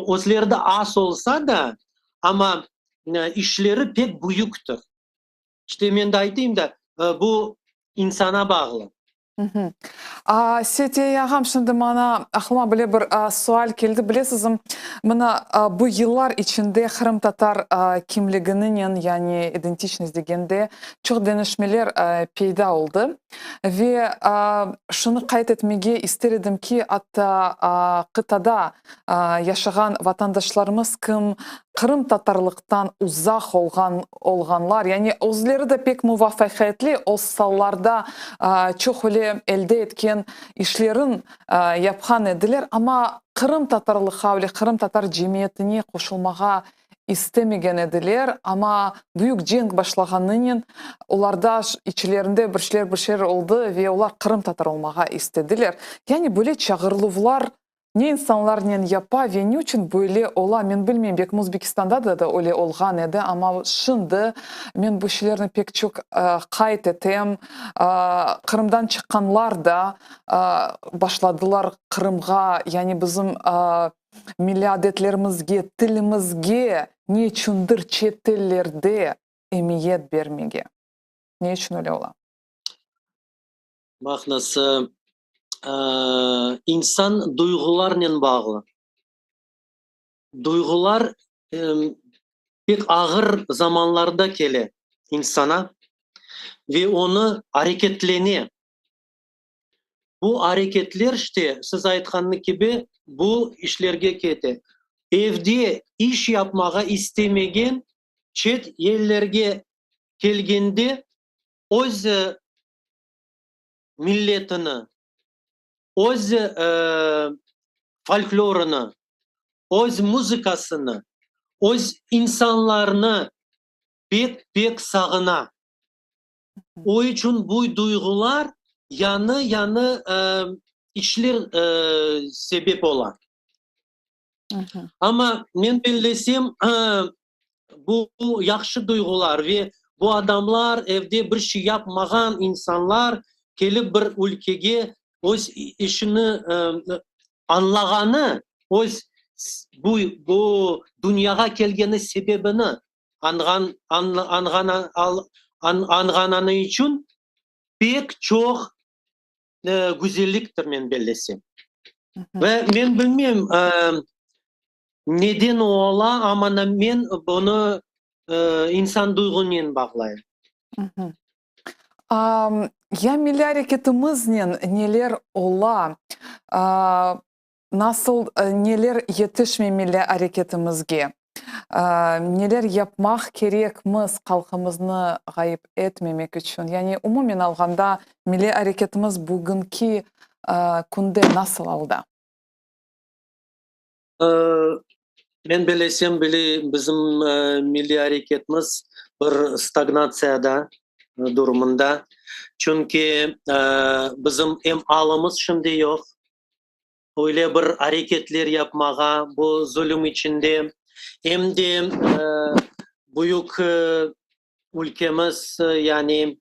B: Özleri de az olsa da, amma işleri pek büyüktir. İşte, men de aytayım da, bu insana bağlı.
A: Setiye ağam, şimdi maña aqlıma böyle bir sual keldi. Bilesizmi, mına bu yıllar içinde qırımtatar kimligininen, yani identiçnost degende, çoq deñişmeler peyda oldı. Ve şunı qayd etmege ister edim ki, atta qıtada yaşağan vatandaşlarımız, kim qırımtatarlıqtan uzaq olğan olğanlar, yani özleri de pek muvafaqiyetli öz sallarda çoq öyle elde etken işlerin yapqan ediler, amma qırımtatarlıqqa, öyle qırımtatar cemiyetine qoşulmağa istemegen ediler, amma büyük cenk başlağanınen olarda içlerinde bir şeyler bir şeyler oldı ve olar qırımtatar olmağa istediler. Yani böyle çağırıluvlar ne insanlarnen yapa ve ne içün böyle ola, men bilmeyim, belki Özbekistanda da da öyle olğan edi, amma şimdi men bu şeylerni pek çoq qayd etem, Qırımdan çıqqanlar da başladılar Qırımğa, yani bizim Milliy adetlerimizge, tilimizge ne içündir çetellerde emiyet bermege? Ne içün öyle ola?
B: Baq nasıl, insan duyğularnen bağlı. Duyğular pek ağır zamanlarda kele insana ve onı areketlene. Bu areketler, işte, siz aytqanı kibi, bu işlerge kete. Evde iş yapmağa istemegen çet ellerge kelgende öz milletini, öz folklorını, öz muzıkasını, öz insanlarını pek-pek sağına. O içün bu duyğular yañı-yañı işler sebep ola. Amma men bellesem, bu yahşı duyğular ve bu adamlar, evde bir şey yapmağan insanlar kelip bir ülkege öz işini añlağanı, öz bu bu dünyağa kelgeni sebebini añğanı içün pek çoq güzelliktir, men bellesem. Ve men bilmeyim, neden o ola, amma men bunı insan duyğunen bağlayım.
A: Ya milliy areketimiznen neler ola? Nasıl, neler yetişmey milliy areketimizge? Neler yapmaq kerekmiz halqımıznı ğayıp etmemek içün? Yani umumen alğanda milliy areketimiz bugünki künde nasıl alda?
B: Men bilesem, bile bizim milliy areketimiz bir stagnatsiyada durumında. Çünki bizim em alımız şimdi yoq, öyle bir areketler yapmağa bu zulüm içinde, em de büyük ülkemiz, yani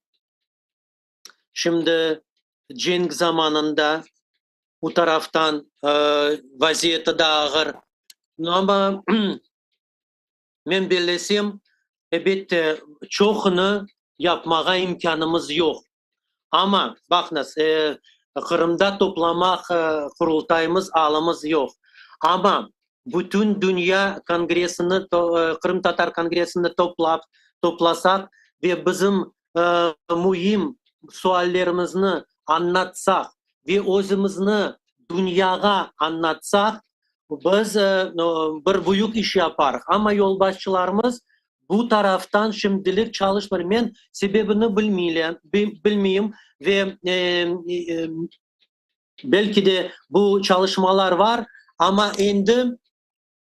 B: şimdi cenk zamanında. U taraftan vaziyeti da ağır. Amma men bellesem, elbette, çoqunı yapmağa imkânımız yoq. Amma, baqıñız, Qırımda toplamaq Qurultayımız alımız yoq. Amma bütün dünya kongressini, Qırımtatar kongressini toplap, toplasaq ve bizim müim suallerimizni añlatsaq ve özümizni dünyağa añlatsaq, biz bir büyük iş yaparıq. Amma yolbaşçılarımız bu taraftan şimdilik çalışmır. Men sebebini bilmeyim ve belki de bu çalışmalar var, amma endi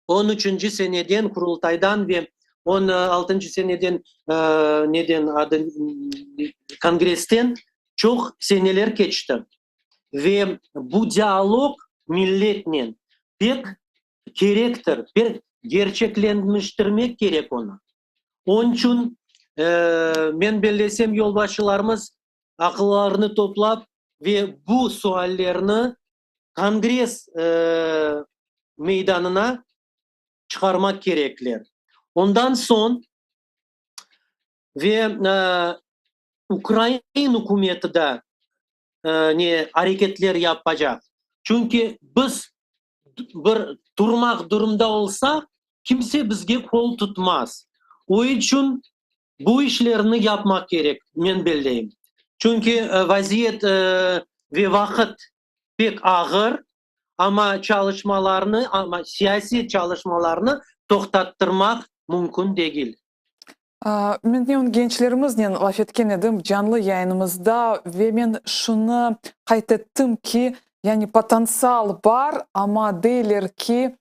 B: 13-nci seneden Qurultaydan ve 16-ncı seneden neden adı kongressten çoq seneler keçti. Ve bu dialog milletnen pek kerektir, pek kerçeklenmiştirmek kerek onı. Onıñ içün men bellesem, yolbaşçılarımız aqıllarını toplap ve bu suallerni kongress meydanına çıqarmaq kerekler. Ondan soñ ve ukrain ükümeti da ne areketler yapacaq. Çünki biz bir turmaq durumda olsaq, kimse bizge qol tutmaz. O içün bu işlerni yapmaq kerek, men belleyim. Çünki vaziyet ve vaqıt pek ağır, amma çalışmalarnı, amma siyasiy çalışmalarnı toqtattırmaq mümkün degil.
A: Men gençlerimiznen laf etken edim canlı yayınımızda ve men şunı qayd ettim ki, yani potentsial bar, amma deyler ki,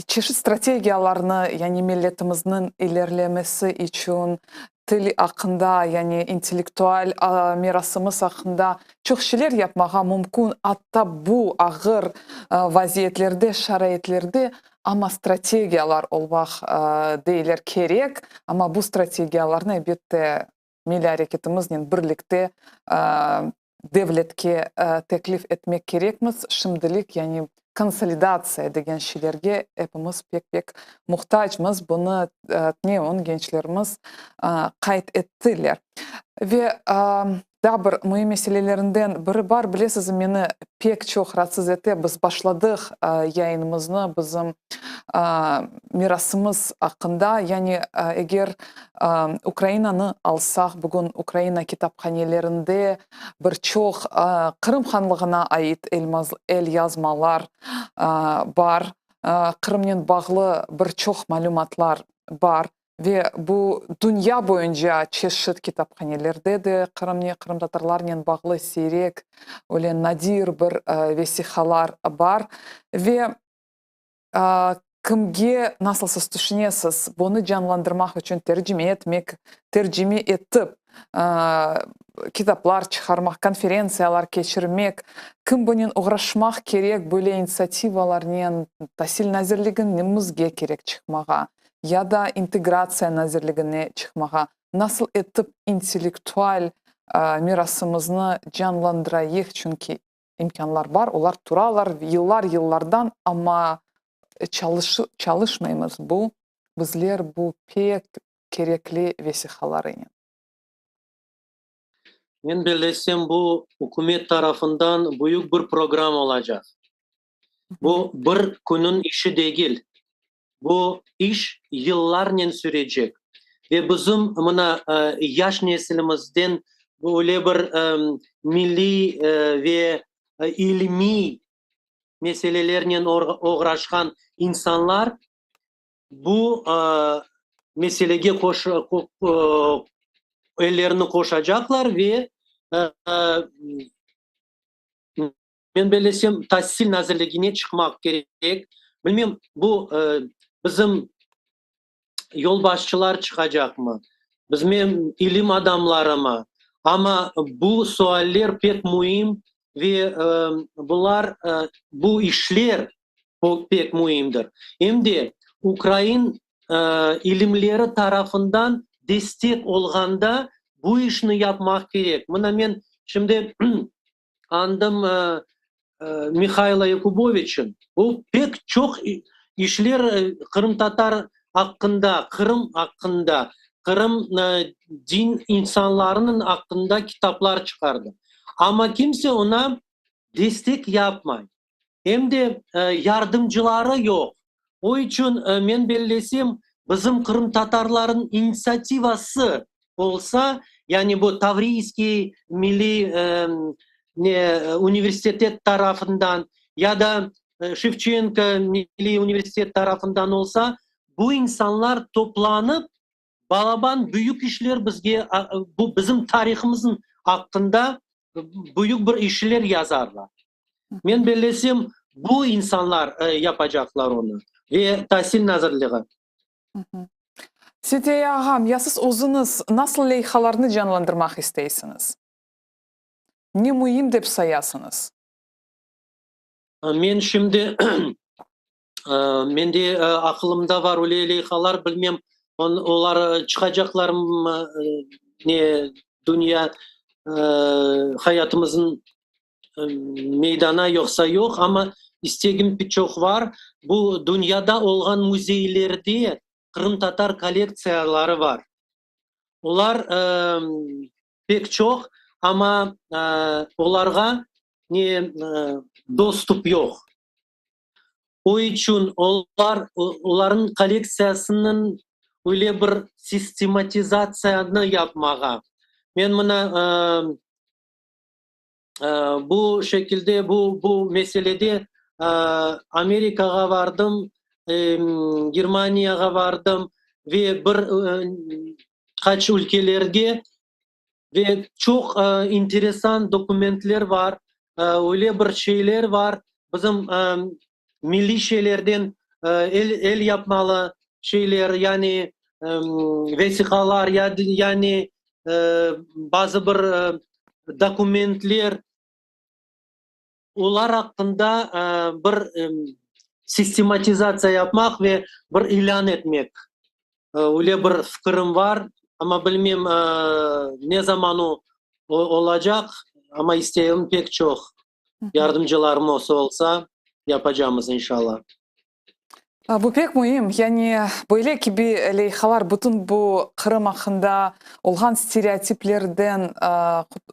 A: çeşit strategiyalarnı, yani milletimizniñ ilerlemesi içün til aqqında, yani intellektual mirasımız aqqında çoq şeyler yapmağa mümkün, atta bu ağır vaziyetlerde, şaraitlerde, amma strategiyalar olmaq, deyler, kerek. Amma bu strategiyalarnı, elbette, milliy areketimiznen birlikte devletke teklif etmek kerekmiz. Şimdilik, yani konsolidatsiya degen şeylerge epimiz pek-pek muhtacmız. Bunı ne gençlerimiz qayd ettiler. Ve daa bir müim meselelerinden biri bar, bilesiz, meni pek çoq raatsız ete. Biz başladıq yayınımıznı bizim mirasımız aqqında. Yani eger Ukrainanı alsaq, bugün Ukraina kitaphanelerinde bir çoq Qırım hanlığına ait elyazmalar bar, Qırımnen bağlı bir çoq malümatlar bar ve bu dünya boyunca çeşit kitaphanelerde de Qırımne, qırımtatarlarnen bağlı siyrek, öyle nadir bir vesiqalar bar. Ve kimge, nasıl siz tüşünesiz, bunı canlandırmaq içün tercime etmek, tercime etip kitaplar çıqarmaq, konferentsiyalar keçirmek, kim bunen oğraşmaq kerek, böyle initsiativalarnen Tasil nazirligimizge kerek çıqmağa ya da İntegratsiya nazirligine çıqmağa, nasıl etip intellektual mirasımıznı canlandırayıq, çünki imkânlar bar, olar turalar yıllar yıllardan, amma çalışmaymız bu, bizler bu pek kerekli vesiqalarınen.
B: Men bellesem, bu ükümet tarafından büyük bir program olacaq. Bu bir künniñ işi degil. Bu iş yıllarnen sürecek. Ve bizim mına yaş nesilimizden böyle bir milliy ve ilmiy meselelernen oğraşqan insanlar bu meselege ellerini qoşacaqlar ve men bellesem, Tasil nazirligine çıqmaq kerek. Bilmem, bu bizim yolbaşçılar çıqacaqmı, bizim ilim adamlarımı, amma bu sualler pek müim ve bular, bu işler pek müimdir. Em de ukrain ilimleri tarafından destek olğanda bu işni yapmaq kerek. Mına men şimdi añdım. Mihaylo Yakuboviçin, o pek çoq işler qırımtatar aqqında, Qırım aqqında, Qırım din insanlarınıñ aqqında kitaplar çıqardı. Amma kimse oña destek yapmay. Em de yardımcıları yoq. O içün, men bellesem, bizim qırımtatarlarnıñ initsiativası olsa, yani bu Tavriyskiy milliy universitet tarafından ya da Şevçenko milliy universitet tarafından olsa, bu insanlar toplanıp, balaban büyük işler bizge, bu bizim tarihımıznıñ aqqında büyük bir işler yazarlar. Men bellesem, bu insanlar yapacaqlar onı ve Tasil nazirligi.
A: Setiye ağam, ya siz özüñiz nasıl leyhalarnı canlandırmaq isteysiñiz? Ne müim dep sayasıñız?
B: Men şimdi, mende aqılımda var öyle leyhalar, bilmem, olar çıqacaqlarmı, ne, dünya hayatımıznıñ meydana yoqsa yoq, amma istegim pek çoq var. Bu dünyada olğan müzeylerde qırımtatar kollektsiyaları var. Olar pek çoq, amma olarğa ne dostup yoq. O içün olar, olarnıñ kollektsiyasınıñ öyle bir sistematizatsiyanı yapmağa. Men mına Bu şekilde, bu bu meselede Amerikağa vardım, Germaniyağa vardım ve bir qaç ülkelerge ve çoq interesant dokumentler var, öyle bir şeyler var, bizim milliy şeylerden el el yapmalı şeyler, yani vesiqalar, yani bazı bir dokumentler, olar aqqında bir sistematizatsiya yapmaq ve bir ilân etmek, öyle bir fikirim var, amma bilmem ne zaman o olacaq, amma isteğim pek çoq. Yardımcılarım olsa, yapacamız, inşallah.
A: Bu pek müim. Yani böyle kibi leyhalar bütün bu Qırım aqqında olğan stereotiplerden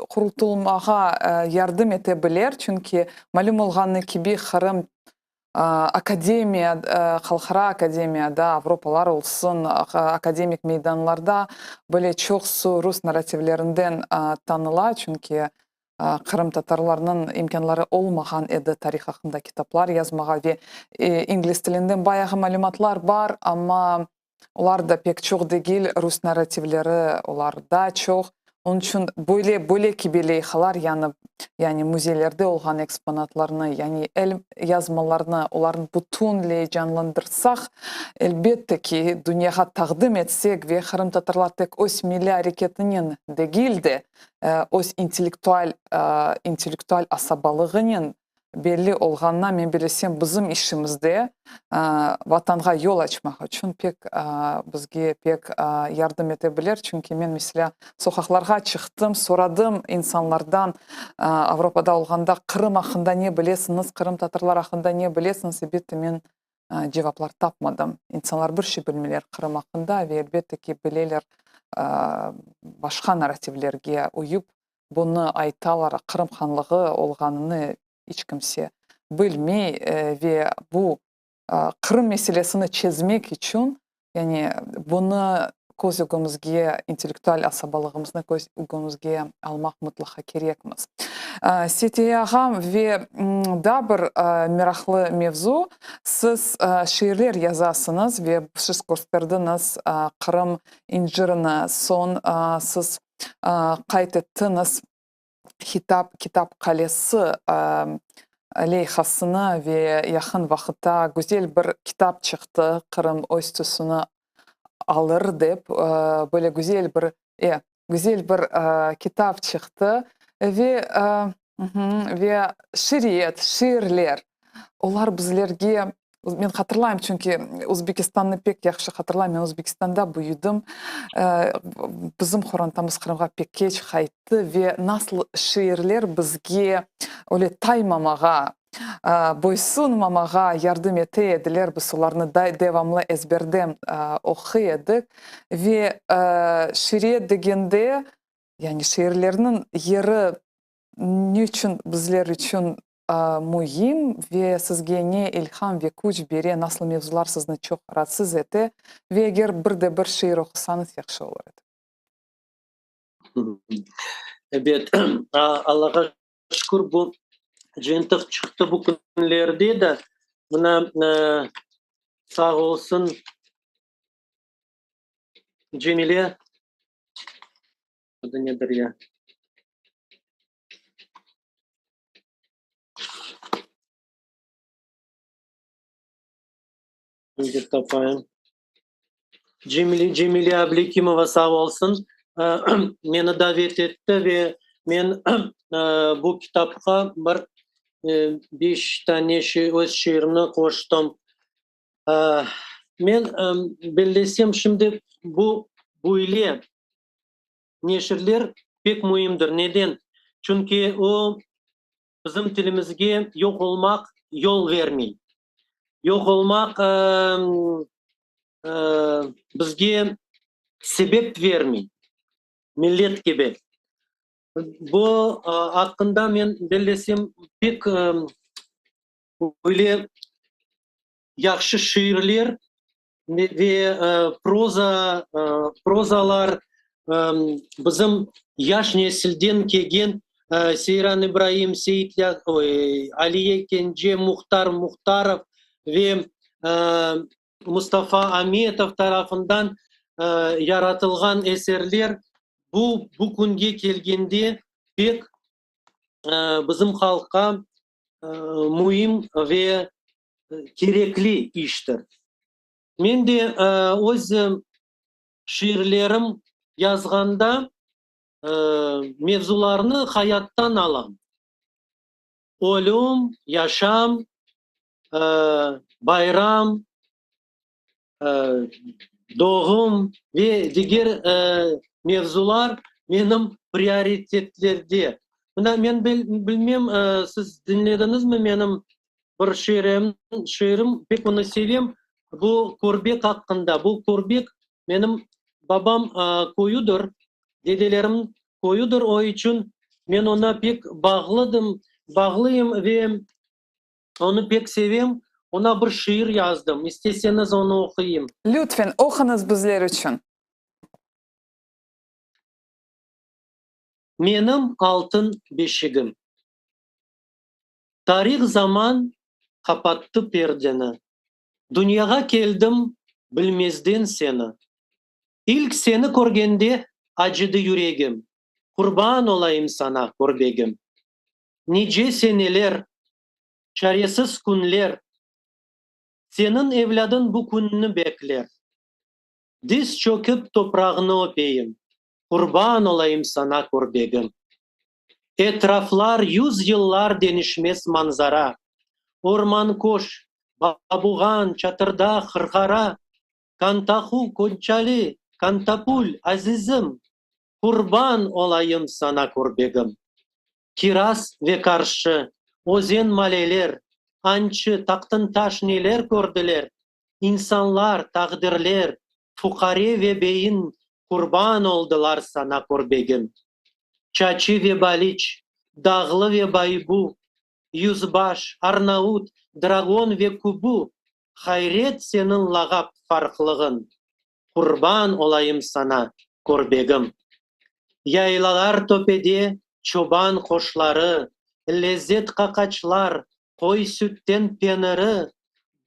A: qurtulmağa yardım ete biler, çünki malüm olğanı kibi Qırım akademiya, halqara akademiyada, avropalar olsun, akademik meydanlarda böyle çoqsu rus narrativlerinden tanıla, çünki Qırımtatarlarnıñ imkânları olmağan edi tarih aqqında kitaplar yazmağa ve ingliz tilinden bayağı malümatlar bar, amma olar da pek çoq degil, rus narrativleri olar daa çoq. Onıñ içün böyle, böyle kibi leyhalar, yani, yani müzeylerde olğan eksponatlarnı, yani el yazmalarnı, olarnı bütünley canlandırsaq, elbette ki, dünyağa taqdim etsek ve qırımtatarlar tek öz milliy areketinen degil de, öz intellektual, intellektual asabalığınen belli olğanına, men bilesem, bizim işimizde Vatanğa yol açmaq içün pek bizge pek yardım ete bilir. Çünki men, meselâ, soqaqlarğa çıqtım, soradım insanlardan, Avropada olğanda, Qırım aqqında ne bilesiñiz, qırımtatarlar aqqında ne bilesiñiz, elbette, men cevaplar tapmadım. İnsanlar bir şey bilmeyler Qırım aqqında ve, elbette ki, bileler, başqa narrativlerge uyıp, bunı aytalar, Qırım hanlığı olğanını iç kimse bilmey ve bu Qırım meselesini çezmek içün, yani bunı köz ögümizge, intellektual asabalığımıznı köz ögümizge almaq mıtlaqa kerekmiz. Setiye ağam, ve daa bir meraqlı mevzu, siz şiirler yazasıñız ve siz kösterdiñiz Qırım incirini, soñ siz qayd ettiñiz Hitap kitap qalesi leyhasını ve yaqın vaqıtta güzel bir kitap çıqtı, Qırım öz tüsüni alır dep, böyle güzel bir, e, güzel bir kitap çıqtı ve, ve şiiriyet, şiirler, olar bizlerge. Men hatırlayım, çünki Özbekistannı pek yahşı hatırlayım, men Özbekistanda büyüdim. Bizim qorantamız Qırımğa pek keç qayttı ve nasıl şiirler bizge öyle taymamağa, boysunmamağa yardım ete ediler, biz olarnı devamlı ezberden oquy edik. Ve şiiriyet degende, yani şiirlerniñ yeri Ne içün bizler içün müim ve sizge ne ilham ve küç bere, nasıl mevzular sizni çoq raatsız ete ve eger bir de bir şiir oqusañız yahşı olur edi.
B: Ebet, Allağa şükür, bu cıyıntıq çıqtı bu künlerde de. Mına, sağ olsun Cemile. Adı nedir ya? Şimdi tapayım. Cemile, Cemile Ablekimova sağ olsun, meni davet etti ve men bu kitapqa bir beş tane öz şiirimni qoştım. Men bellesem, şimdi bu böyle neşirler pek müimdir. Neden? Çünki o, bizim tilimizge yoq olmaq yol vermey. Yoq olmaq bizge sebep vermey, millet kibi. Bu aqqında men bellesem, pek böyle yahşı şiirler Ve proza, prozalar bizim yaş nesilden kelgen Seyran İbraim, Seit oy, Aliye Kence, Muhtar Muhtarov ve Mustafa Ametov tarafından yaratılğan eserler bu bu künge kelgende pek bizim halqqa müim ve kerekli iştir. Men de öz şiirlerim yazğanda mevzularnı hayattan alam. Ölüm, yaşam, bayram, doğum ve diger mevzular menim prioritetlerde. Mına men bilmem, siz diñlediñizmi menim bir şiirim, şiirim, pek onı sevem, bu Körbek aqqında. Bu Körbek menim babam köyüdir, dedelerim köyüdir, o içün men oña pek bağlıdım, bağlıyım ve Onı pek sevem, oña bir şiir yazdım, isteseñiz onı oquyım.
A: Lütfen, oquñız bizler içün.
B: Menim altın beşigim. Tarih zaman qapattı perdeni. Dünyağa keldim bilmezden seni. İlk seni körgende acıdı yüregim, Qurban olayım saña, körbegim. Nice seneler, çaresiz künler, Seniñ evlâdıñ bu künni bekler. Diz çökip toprağını öpeyim, Qurban olayım saña, körbegim. Etraflar yüz yıllar deñişmez manzara, Ormankoş, Babuğan, Çatırdağ, Hırqara, Kantahu, Konçali, Kantapul, azizim, Qurban olayım saña, körbegim. Kiraz ve Qarşı, özen maleler, Ançı, Taqtıntaş neler kördiler, İnsanlar, taqdirler, fuqare ve beyin Qurban oldılar saña, körbegim. Çaçi ve Baliç, Dağlı ve Baybu, Yüzbaş, Arnaut, Dragon ve Kubu, Hayret seniñ lağap farqlığın, Qurban olayım saña, körbegim. Yaylalar töpede çoban qoşları, Lezzet qaqaçlar, qoy sütten peniri,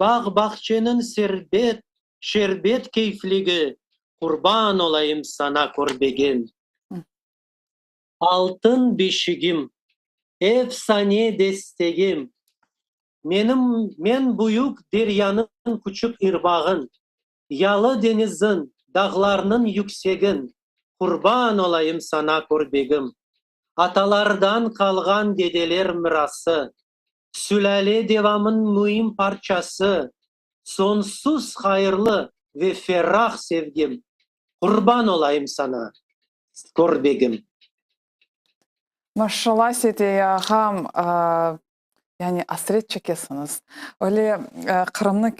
B: Bağ-bağçeniñ serbet, şerbet keyfligi, Qurban olayım saña, körbegim. Altın beşigim, efsane destegim, Menim, men büyük deryanıñ küçük irbağın, Yalı deñizin, dağlarnıñ yüksegin, Qurban olayım saña, körbegim. Atalardan qalğan dedeler mirası, Sülâle devamın müim parçası. Soñsuz hayırlı ve ferah sevgim, Qurban olayım saña, Körbegim.
A: Maşallah Seytey ağam, yani asret çekesiñiz. Öyle Qırımnı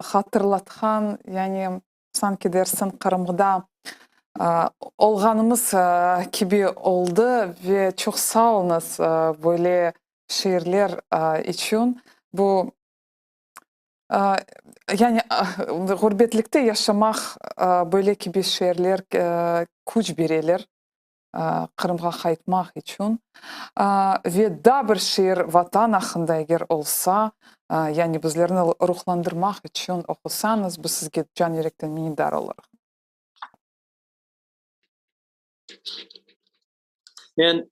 A: hatırlatqan, yani sanki dersiñ Qırımda olğanımız kibi oldı ve çoq sağ oluñız böyle şiirler içün. Bu Yani, ğurbetlikte yaşamaq, böyle kibi şeerler küç bereler Qırımğa qaytmaq içün. Ve daa bir şiir Vatan aqqında eger olsa, yani bizlerni ruhlandırmaq içün oqusañız, biz sizge can yürekten minnetdar olurıq.
B: Men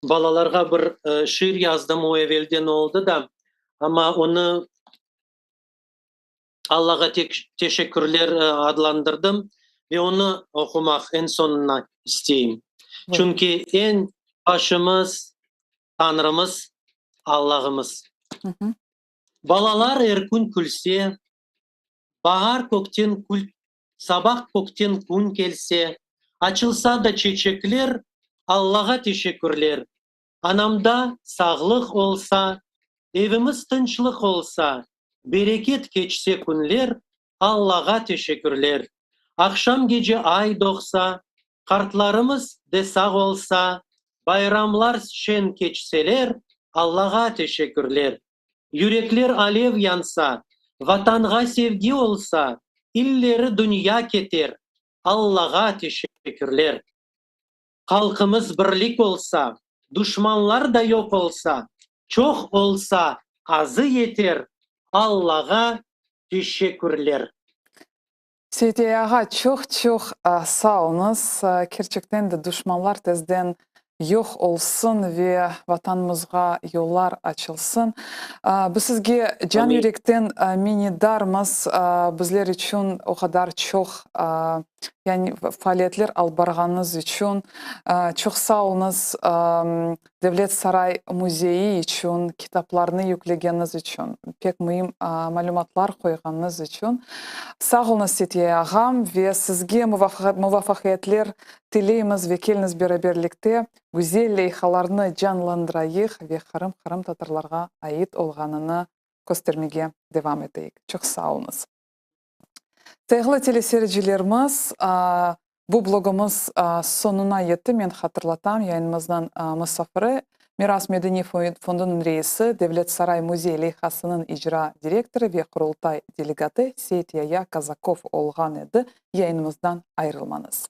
B: Balalarğa bir şiir yazdım, o evelden oldı da, amma onı Allağa teşekkürler adlandırdım ve onı oqumaq eñ soñuna isteyim. Çünki eñ başımız Tañrımız, Allağımız. Balalar er kün külse, baar kökten Sabah kökten kün kelse, Açılsa da çeçekler, Allağa teşekkürler. Anamda sağlıq olsa, Evimiz tınçlıq olsa, Bereket keçse künler, Allağa teşekkürler. Aqşam-gece ay doğsa, Qartlarımız de sağ olsa, Bayramlar şeñ keçseler, Allağa teşekkürler. Yürekler alev yansa, Vatanğa sevgi olsa, İlleri dünya keter, Allağa teşekkürler. Halqımız birlik olsa, Duşmanlar da yoq olsa, Çoq olsa, azı yeter, Allağa teşekkürler.
A: Seytey ağa, çoq-çoq sağ oluñız. Kerçekten de duşmanlar tezden yoq olsun ve Vatanımızğa yollar açılsın. Biz sizge can yürekten minnetdarmız, bizler içün o qadar çoq yani faaliyetler alıp barğanıñız içün. Çoq sağ oluñız Devlet Saray müzeyi içün, kitaplarnı yüklegeniñiz içün, pek müim malümatlar qoyğanıñız içün. Sağ oluñız, Setiye ağam, ve sizge muvafaqiyetler tileymiz ve keliñiz beraberlikte güzel leyhalarnı canlandırayıq ve Qırım qırımtatarlarğa ait olğanını köstermege devam eteyik. Çoq sağ oluñız. Sayğılı teleseyircilerimiz, bu blogumız soñuna yetti. Men hatırlatam, yayınımıznıñ musafiri, Miras medeniy fondunıñ reisi, Devlet saray müzey leyhasınıñ icra direktorı ve Qurultay delegatı Seyit Yaya Kazakov olğan edi. Yayınımızdan ayırılmañız.